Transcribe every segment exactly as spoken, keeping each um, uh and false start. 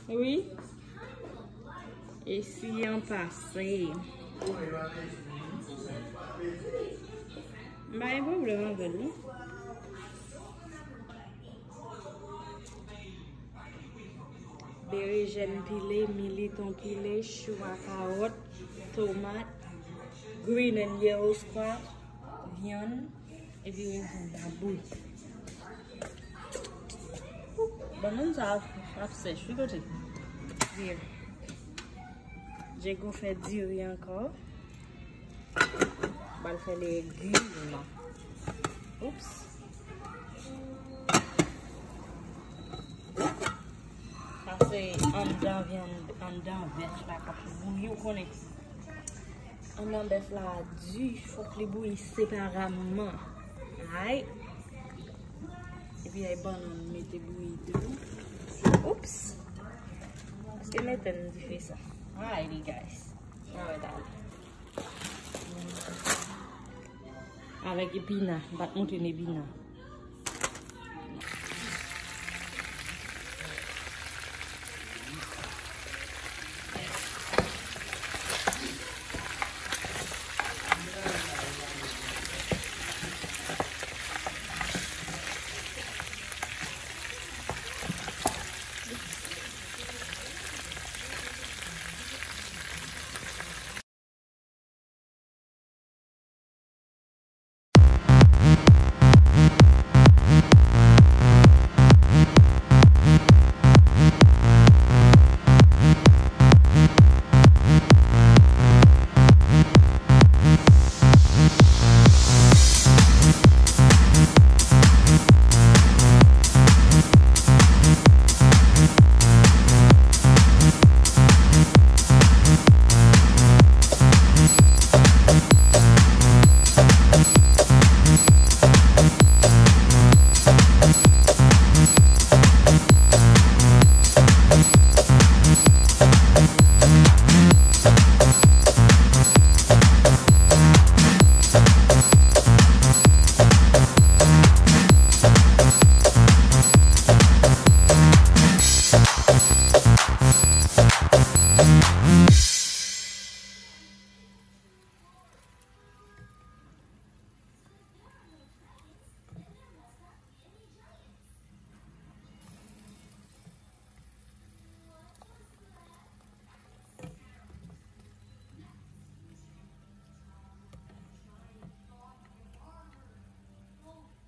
Wi. E si an pase. M pa gen pwoblèm avè l, non. Berejèn pile, militon pile, chou a kawòt, tomat, green and yellow squash, vyann, epi wi, m fin ta bouyi. Bannann sa ap sèch, wi, kote. Here. Diego fè diri ankò. Bal fè legim. Oups. Sa se anndan vyann, anndan vèch la k ap bouyi, w konnen. Anndan bèf la di, fòk li bouyi separeman. Ay. Epi ay bannann mete bouyi tou. Oups. Paske mete nan dife sa. Alrighty, guys. Alright, ale. Avèk epina, m pa t montre n epina.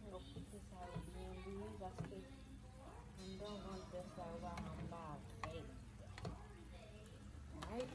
Yo koute sa yo byen bouyi paske anndan vant bèf la yo pa janm parèt. Right?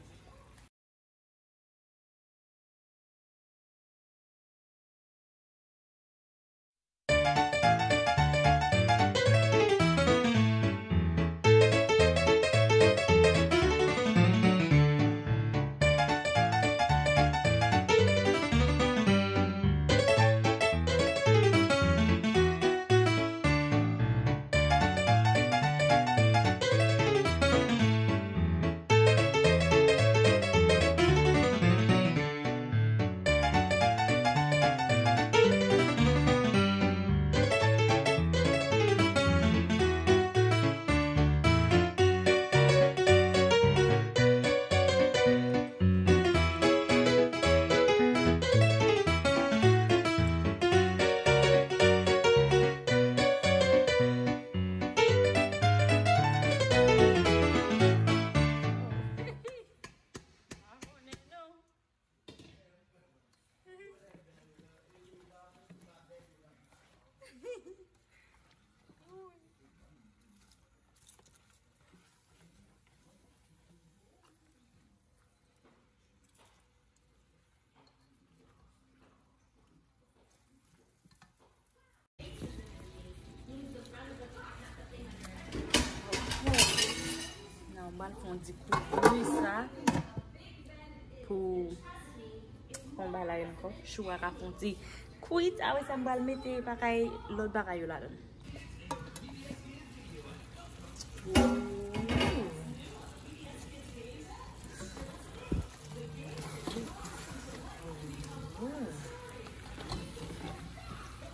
Nan, m pral fè yon ti kouvri sa pou fè yon bagay ankò. Chou a ka fè yon ti kwit. Apre sa, m pral mete bagay, lòt bagay yo ladan.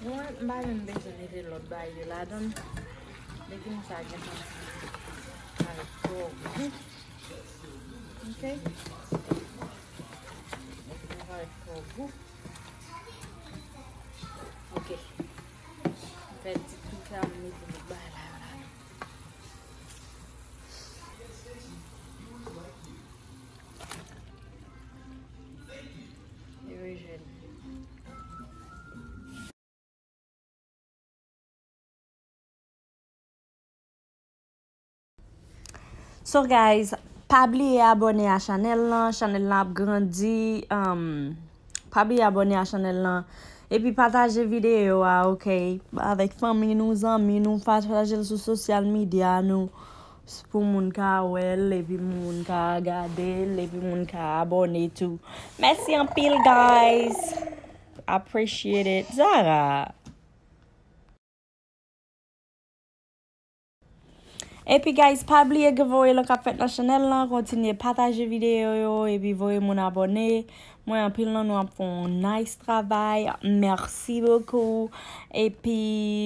Mwen, m pa menm bezwen mete lòt bagay yo ladan. Legim sa gen santi pa twò gou. Ok. Li pa twò gou. Ok. M fè ti kou sa, m mete tout bagay la yo la. Yo jèn. So guys, pa bliye abòne a chanèl lan, chanèl lan ap grandi. Um, pa bliye abòne a chanèl lan. Epi pataje videyo a, ok? Avèk fanmi nou, zanmi nou, pataje l sou sosyal medya nou. Pou moun ka wè l, epi moun ka gade l, epi moun ka abòne tou. Mèsi anpil, guys. Appreciate it. Zara. Epi guys, pa bliye giveaway lan k ap fèt nan chanèl lan, kontinye pataje videyo yo, epi voye moun abòne. Mwen anpil nan nou ap fè yon nice travay. Merci beaucoup. Epi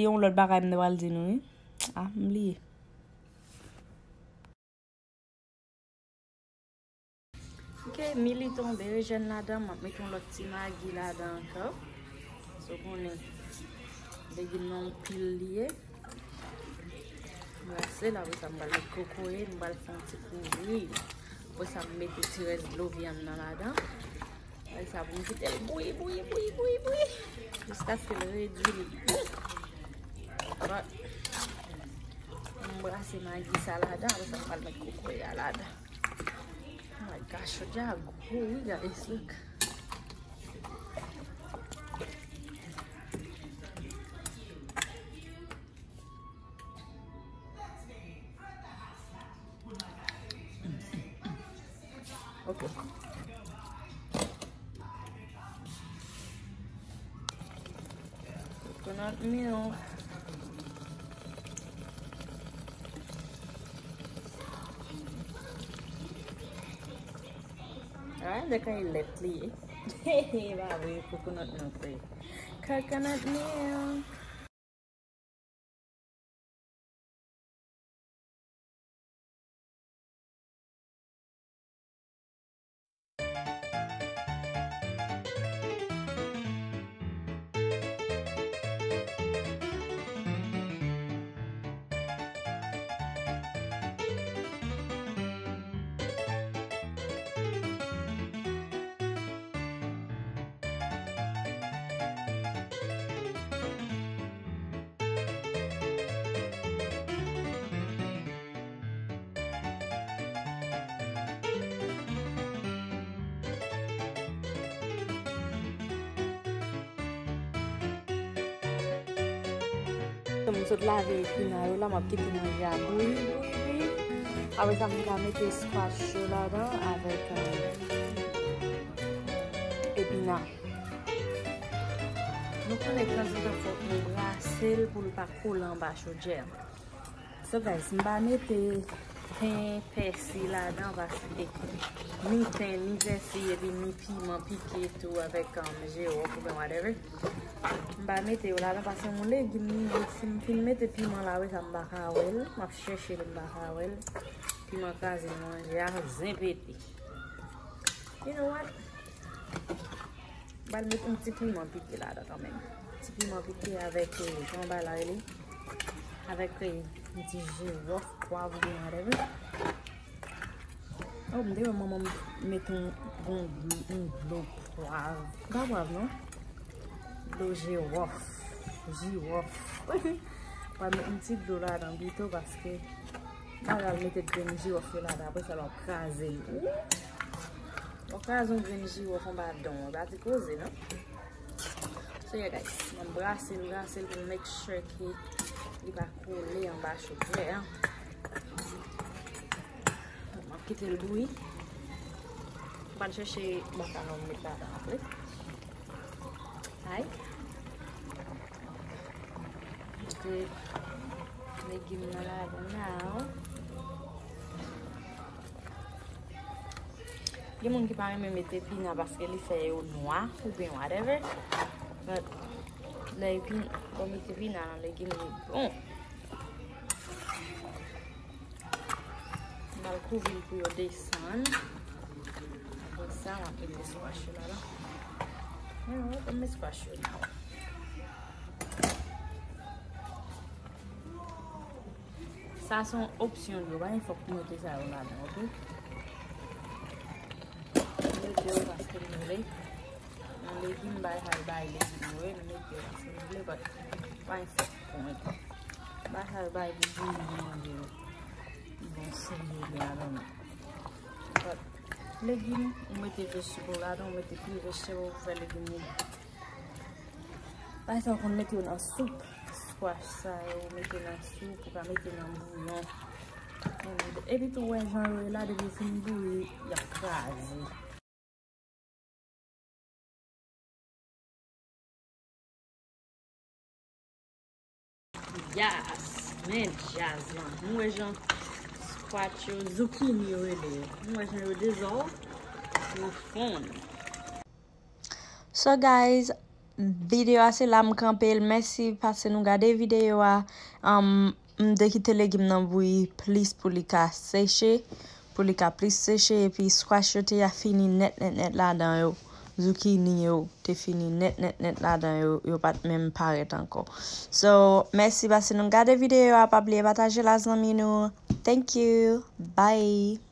yon lòt bagay m te pral di nou, wi. Ah, m bliye. Ok, mi li tonbe, rejèn ladan, m ap met yon lòt ti magi ladan ankò. So konnen legim nan yon pil li ye. Brase l, apre sa m pral met kokoye, m pral fè yon ti kouvri. Apre sa m mete ti rès dlo vyann nan ladan. Apre sa pou m kite l bouyi, bouyi, bouyi, bouyi, bouyi. Jiskaske l redui li. But, m brase magi sa ladan, apre sa m pral met kokoye a ladan. Oh my gosh, chòdya a gwo, wi, guys, look. Ok. Coconut milk. Ah, dèk ay lèt li ye. He, he, pa vre, coconut milk li ye. Coconut milk. M sot lave epina yo la, m ap kite manje a bouyi, bouyi, bouyi. Apre sa, m ka mete squash yo ladan avèk, euh, epina. Nou konnen tanzantan fòk nou brase l pou l pa kole anba chodyè a. So guys, m pa mete pen pèsi ladan paske ni pen, ni pèsi, epi ni piman pike tou avèk, um, jiwòf oubyen whatever. M pa mete yo ladan paske yon legim li ye, si m fin mete piman la, wi, sa m pa ka wè l. M ap chèche l, m pa ka wè l. Piman kraze manje a, zen pete. You know what? M pral met yon ti piman pike ladan kanmenm. Ti piman pike avèk, eh, jan ba la rele. Avèk, eh, yon ti jiwòf, pwav oubyen whatever. Oh, m te wè manman m met yon, yon, yon dlo pwav. Pa pwav non. Dlo jiwòf. Jiwòf. Pral met yon ti dlo ladan pito paske m pa pral mete grenn jiwòf yo ladan. Apre sa, l ap kraze l. Ou! Ou kraze yon grenn jiwòf anba dan w, pa ti koze, non? So, yeah, guys, mwen brase l, brase l pou make sure ke li pa kole anba chodyè a. Mwen kite l bouyi. Mwen pral chèche makaron m met ladan apre. Ay. Mete legim nan ladan now. Gen moun ki pa renmen mete pina paske li fè yo nwa oubyen whatever. But lè epi, lè w mete pina nan legim, li bon. Al kouvri l pou yo desann. Apre sa, w ap mete squash yo ladan. Men w ap mete squash yo nan. Sa se yon opsyon yo, pa gen fòk pou mete sa yo ladan, oke? Mete yo paske m vle. Nan legim, bay sa yo bay legim yo, wi, m mete yo paske m vle, but pa gen fòk pou mete. Bay sa yo bay pou bouyi manje yo. Bon, seri de ladan. But legim, ou mete vegetable ladan, ou mete pil vegetable, ou fè legim ou. Pa egzanp, ou konn mete yo nan soup. Squash sa yo, ou mete nan soup, ou ka mete nan bouyon. Epi tou, wè jan yo ye la, depi yo fin bouyi, y ap kraze. Yas, men djaz lan. Nou wè jan squash yo, zucchini yo rele yo. Nou wè jan yo dezò, yo fonn. So guys, videyo a se la m kanpe l. Mèsi paske nou gade videyo a. Um, m te kite legim nan bouyi plis pou li ka seche, pou li ka plis seche, epi squash yo te ya fini nèt, nèt, nèt ladan yo. Zucchini yo te fini nèt, nèt, nèt ladan yo. Yo pa t menm parèt ankò. So, mèsi paske nou gade videyo a. Pa bliye pataje l ak zanmi nou. Thank you. Bye.